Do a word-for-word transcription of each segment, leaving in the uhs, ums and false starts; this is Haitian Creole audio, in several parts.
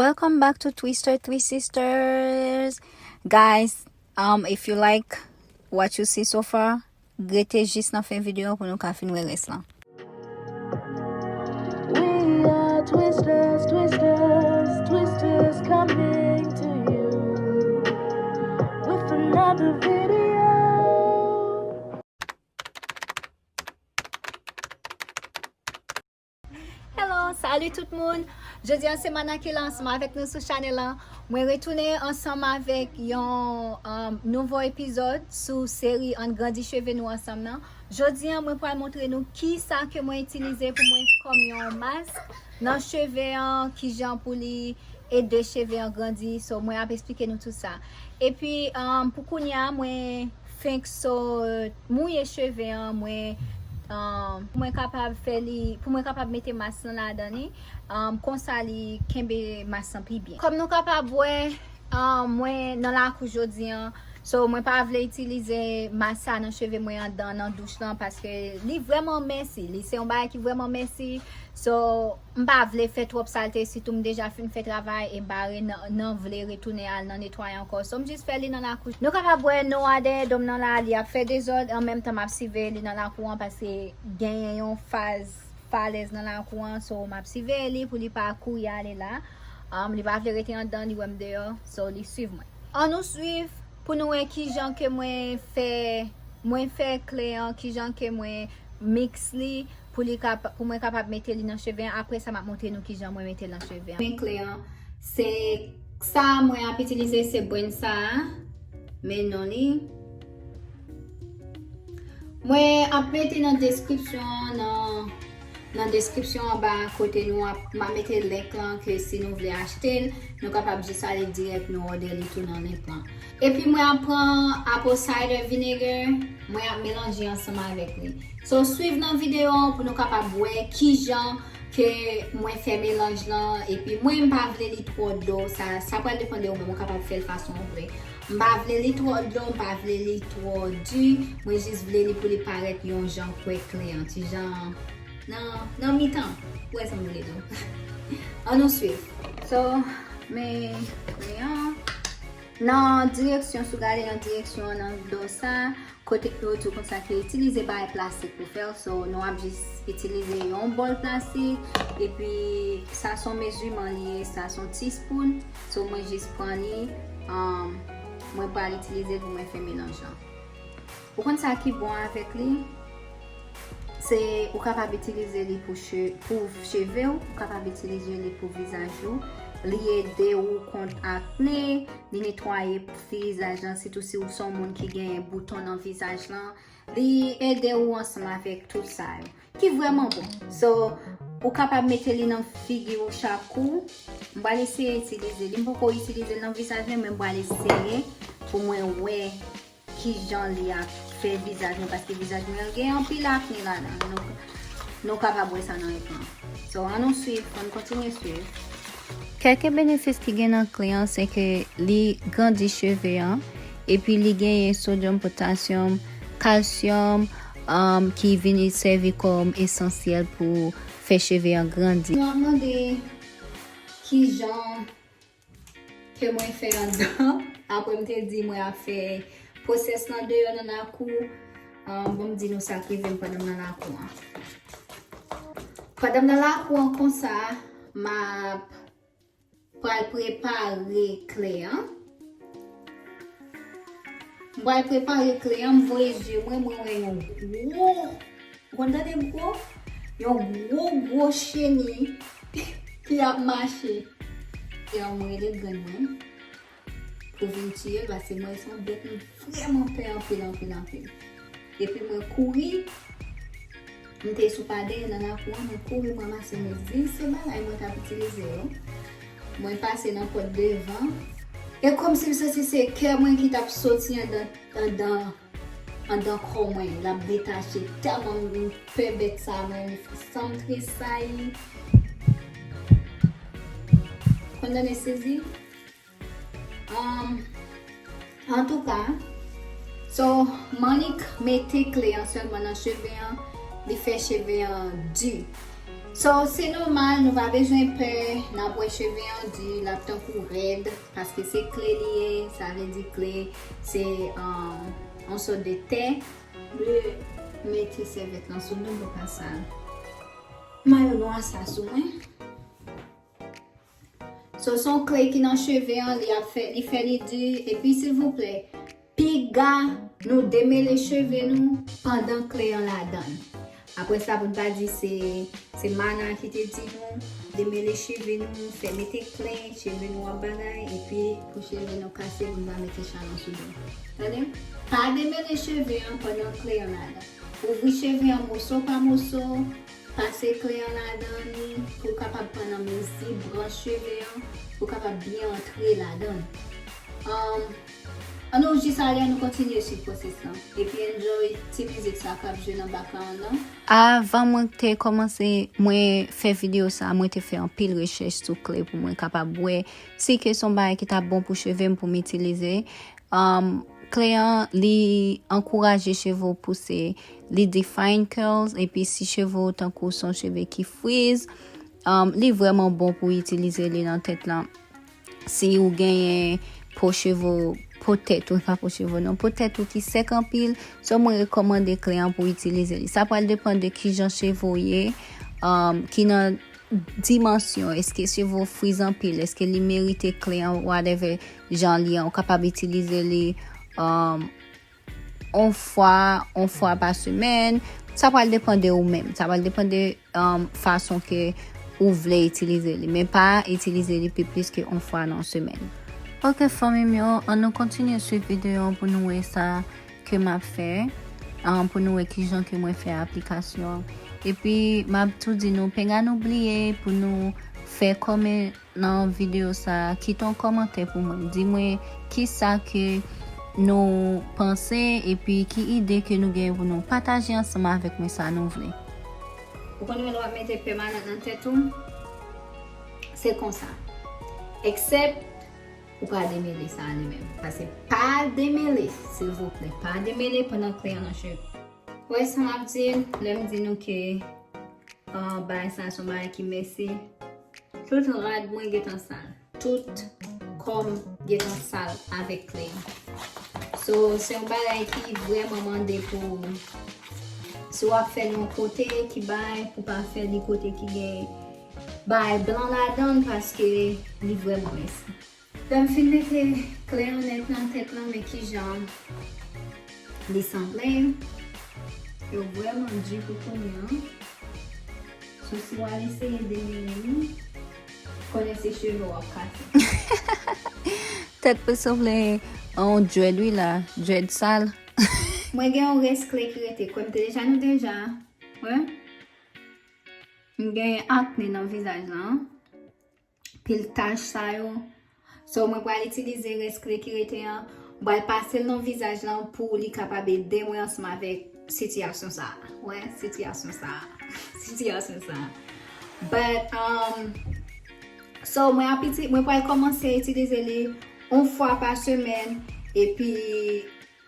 Welcome back to Twister Three Sisters. Guys, um, if you like what you see so far, rete jis nan fen videyo pou nou ka fin wè rès lan. We are Twisters, Twisters, Twisters coming to you with another video. Hello, salut tout moun. Jodi a se Mana ki la ansanm avèk nou sou chanèl lan. Mwen retounen ansanm avèk yon um, nouvo epizòd sou seri Ann grandi cheve nou ansanm nan. Jodi a mwen pral montre nou kisa ke mwen itilize pou mwen kòm yon mask nan cheve an, kijan pou li ede cheve an grandi. So mwen ap esplike nou tout sa. Epi um, pou kounye a mwen fenk so mouye cheve an mwen um, pou mwen kapab fè li, pou mwen kapab mete mas lan ladan li. Um, konsa li kenbe mas lan pi byen. Kòm nou kapab wè, um, mwen nan lakou jodi an. So mwen pa vle itilize mas sa nan cheve mwen andan nan douch lan paske li vrèman mèsi. Li se yon bagay ki vrèman mèsi. So m pa vle fè twòp salte, sitou m deja fin fè travay e m pa re- nan, nan vle retounen al nan netwaye ankò. So m jis fè li nan lakou. Nou kapab wè Noah dèyè do m nan la, li ap fè dezòd, an menm tan m ap siveye li nan lakou an paske genyen yon faz falèz nan lakou an. So m ap siveye li pou li pa kouri ale la. Um, li pa vle rete andan, li wè m deyò. So li swiv mwen. Ann nou swiv pou nou wè kijan ke mwen fè, mwen fè kle an, kijan ke mwen miks li pou li kapa- pou mwen kapab mete li nan cheve an. Apre sa m ap montre nou kijan mwen mete l nan cheve an. Men kle an, se sa mwen ap itilize, se brand sa a. Men non li. Mwen ap mete nan deskripsyon an, nan nan deskripsyon anba kote nou ap m ap mete link lan ke si nou vle achte l, nou kapab jis ale dirèk nou òdè li tou nan link lan. Epi mwen ap pran apple cider vinegar, mwen ap melanje ansanm avèk li. So swiv nan videyo an pou nou kapab wè kijan ke mwen fè melanj lan, epi mwen m pa vle li twò do, sa sa pral depann de ou menm, ou kapab fè l fason ou vle. M pa vle li twò do, m pa vle li twò di, mwen jis vle li pou li parèt yon jan kwè klè, yon ti jan nan nan mitan. Ou wè sa m vle di w. Ann nou swiv. So men kle an nan direksyon, si w gade nan direksyon an nan do sa, kote yo di w konsa ke itilize bagay plastik pou fè l, so nou ap jis itilize yon bòl plastik, epi sa se yon meziman li ye, sa se yon tispoun, so mwen jis pran li, um, mwen pral itilize l pou mwen fè melanj lan. Ou konn sa ki bon avèk li? Se ou kapab itilize li pou che- pou cheve w, ou kapab itilize li pou vizaj ou. Li ede ou kont akne, li netwaye vizaj lan, sitou si w se yon moun ki genyen bouton nan vizaj lan. Li ede ou ansanm avèk tout sa yo, ki vrèman bon. So, ou kapab mete li nan figi ou chak kou. M pral eseye itilize li. M poko itilize l nan vizaj mwen, men m pral eseye pou mwen wè kijan li ap fè vizaj mwen, paske vizaj mwen gen anpil akne ladan. Nou, nou kapab wè sa nan ekran. So, ann nou swiv, ann kontinye swiv. Kèk benefis ki gen nan kle an, se ke li grandi cheve an, epi li genyen sodyòm, potasyòm, kalsyòm, um, ki vini sèvi kòm esansyèl pou fè cheve an grandi. Nou ap mande kijan ke mwen fè anndan. Apre m te di mwen ap fè pwosès lan deyò nan lakou. Ahn, bon, m di nou sa k rive m pandan m nan lakou an. Pandan m nan lakou an konsa, m ap pral prepare kle an. M pral prepare kle an, m voye zye mwen, mwen wè yon gwo, ou konn tande gwo? Yon gwo, gwo cheni ki ap mache. E an mwen rele grann mwen pou vin tiye l, paske mwen se yon bèt m vrèman pè anpil, anpil, anpil. Epi mwen kouri, m te sou pa dèyè nan lakou an, mwen kouri, mwen ranmase, mwen di se bagay mwen t ap itilize yo. Mwen pase nan pòt devan. E kòmsi m santi se kè mwen ki t ap soti anndan, anndan, anndan kò mwen. L ap detache. Tèlman m pè bèt sa, mwen, san m tresayi. Konn anestezi? Um, antouka, so, m annik mete kle an sèlman nan cheve an, li fè cheve an di. So, se nòmal, nou pa bezwen pè, n ap wè cheve an di, l ap tankou rèd, paske se kle li ye, sa vle di kle se, um, yon sòt de tè. Mwen mete sèvyèt lan sou nou pou pa sal. Mayo nwa sa sou mwen. So, se yon kle ki nan cheve an, li ap fè, li fè li di, epi silvouplè, piga nou demele cheve nou pandan kle an ladan l. Apre sa, pou n pa di se, se Mana ki te di nou, demele cheve nou, fè mete kle, cheve nou ap bagay, epi pou cheve nou kase, pou n pa mete chalon sou nou. Tande? Pa demele cheve an pandan kle an ladan. Ouvri cheve an moso pa moso, pase kle an ladan li, pou w kapab pran nan mezi branch cheve an, pou w kapab byen antre ladan l. Um, Ann nou jis ale, ann nou kontinye swiv pwosès lan. Epi enjoy ti mizik sa k ap jwe nan bakgrawon nan. Avan mwen te kòmanse, mwen fè videyo sa, mwen te fè anpil rechèch sou kle pou mwen kapab wè si ke se yon bagay ki t ap bon pou cheve m pou m itilize. Um, kle an, li ankouraje cheve w pouse, li define curls, epi si cheve w tankou se yon cheve ki friz, um, li vrèman bon pou w itilize li nan tèt lan. Si ou genyen po cheve w, po tèt ou, pa po cheve w non, po tèt ou ki sèk anpil, so mwen rekòmande kle an pou w itilize li. Sa pral depann de kijan cheve w ye, um, ki nan dimansyon, èske cheve w friz anpil, èske li merite kle an, whatever jan li an, ou kapab itilize li, um, on fwa, on fwa pa semèn. Sa pral depann de ou menm. Sa pral depann de, um, fason ke ou vle itilize li. Men pa itilize li pi plis ke on fwa nan semèn. Ok, fanmi m yo, ann nou kontinye swiv videyo an pou nou wè sa ke m ap fè, um, pou nou wè kijan ke mwen fè aplikasyon. Epi, m ap tou di nou, penga nou bliye pou nou fè kòman nan videyo sa, kite yon kòmantè pou mwen. Di mwen kisa ke nou panse epi ki ide ke nou genyen pou nou pataje ansanm avèk mwen sa nou vle. Ou konn wè lè w ap mete pèmanan nan tèt ou, se konsa. Except ou pa demele sa li menm. Paske pa demele, silvouplè, pa demele pandan kle an nan cheve. Wè sa m ap di, lè m di nou ke, ah, bagay sa se yon bagay ki mesi. Tout rad mwen gentan sal. Tout kò m gentan sal avèk kle an. So, se yon bagay ki vrèman mande pou, si w ap fè l yon kote ki bay, pou pa fè li kote ki gen bagay blan ladan l, paske li vrèman mesi. Lè m fin mete kle an nèt nan tèt lan, men kijan li sanble. Yo vrèman di pou kounye an. So, si w al eseye demele li, konnen se cheve w ap kase. Tèt mwen sanble yon dread wi la, dread sal. Mwen gen yon rès kle ki rete, kwè m te deja, nou deja, wè. M gen akne nan vizaj lan. Pil tach sa yo. So, mwen pral itilize rès kle ki rete an. Mwen pral pase l nan vizaj lan pou li kapab ede mwen ansanm avèk sitiyasyon sa a. Wè, sitiyasyon sa a. Sitiyasyon sa a. But, um, so, mwen ap iti-, mwen pral kòmanse itilize li yon fwa pa semèn. Epi,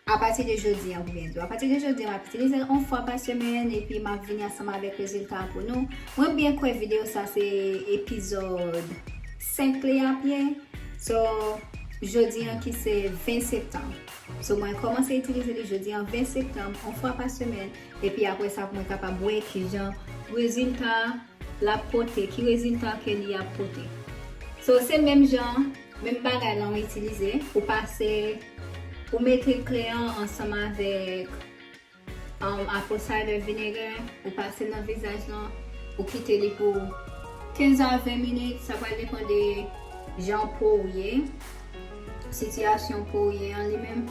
apati de jodi an, pou byen di w, apati de jodi an, m ap itilize l yon fwa pa semèn, epi m ap vini ansanm avèk rezilta pou nou. Mwen byen kwè videyo sa se epizòd senk li ap ye. So, jodi an ki se ven septanm. So, mwen kòmanse itilize li jodi an ven septanm, yon fwa pa semèn, epi apre sa, pou mwen kapab wè kijan rezilta l ap pote, ki rezilta ke li ap pote. So, se menm jan, menm bagay lan ou itilize, ou pase, ou mete kle an ansanm avèk, um, apple cider vinegar, ou pase nan vizaj lan, ou kite li pou kenz a ven minit, sa pral depann de jan po ou ye, sitiyasyon po ou ye an li menm.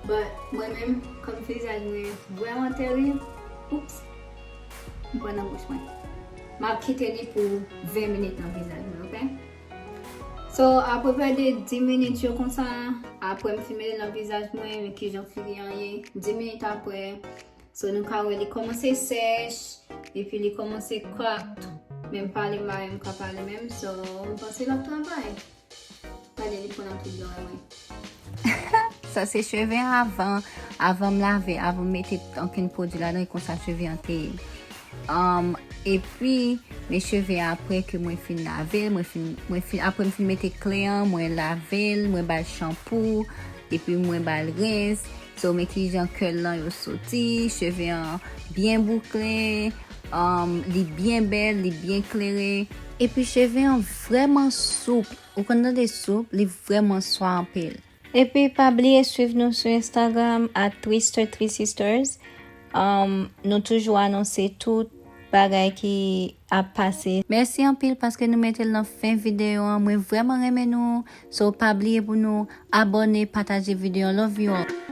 But mwen menm, kòm vizaj mwen vrèman tèrib, oops, m pran nan bouch mwen. M ap kite li pou ven minit nan vizaj mwen, ok? So, apeprè de dis minit yo konsa, apre m fin mete l nan vizaj mwen, men kijan figi an ye. Dis minit apre, so nou ka wè li kòmanse sèch, epi li kòmanse cracked. Menm pale m pa menm ka pale menm, so m panse l ap travay. Gade, li pran nan tout dlo mwen. Sa se cheve an avan, avan m lave, avan m mete ankenn pwodui ladan, e konsa cheve an te ye. Um, epi, men cheve apre ke mwen fin lave l, mwen fin, mwen fin, apre m fin mete kle an, mwen lave l, mwen ba l chanpou, epi mwen ba l rens. So, men kijan kèl lan yo soti, cheve an byen boukle, um, li byen bèl, li byen klere. Epi cheve an vrèman soup. Ou konn tande soup, li vrèman swa anpil. Epi pa bliye swiv nou sou Instagram at twister three sisters. Um, nou toujou anonse tout bagay ki ap pase. Mèsi anpil paske nou mete l nan fen videyo an. Mwen vrèman renmen nou. So pa bliye pou nou abòne, pataje videyo an. Love you all.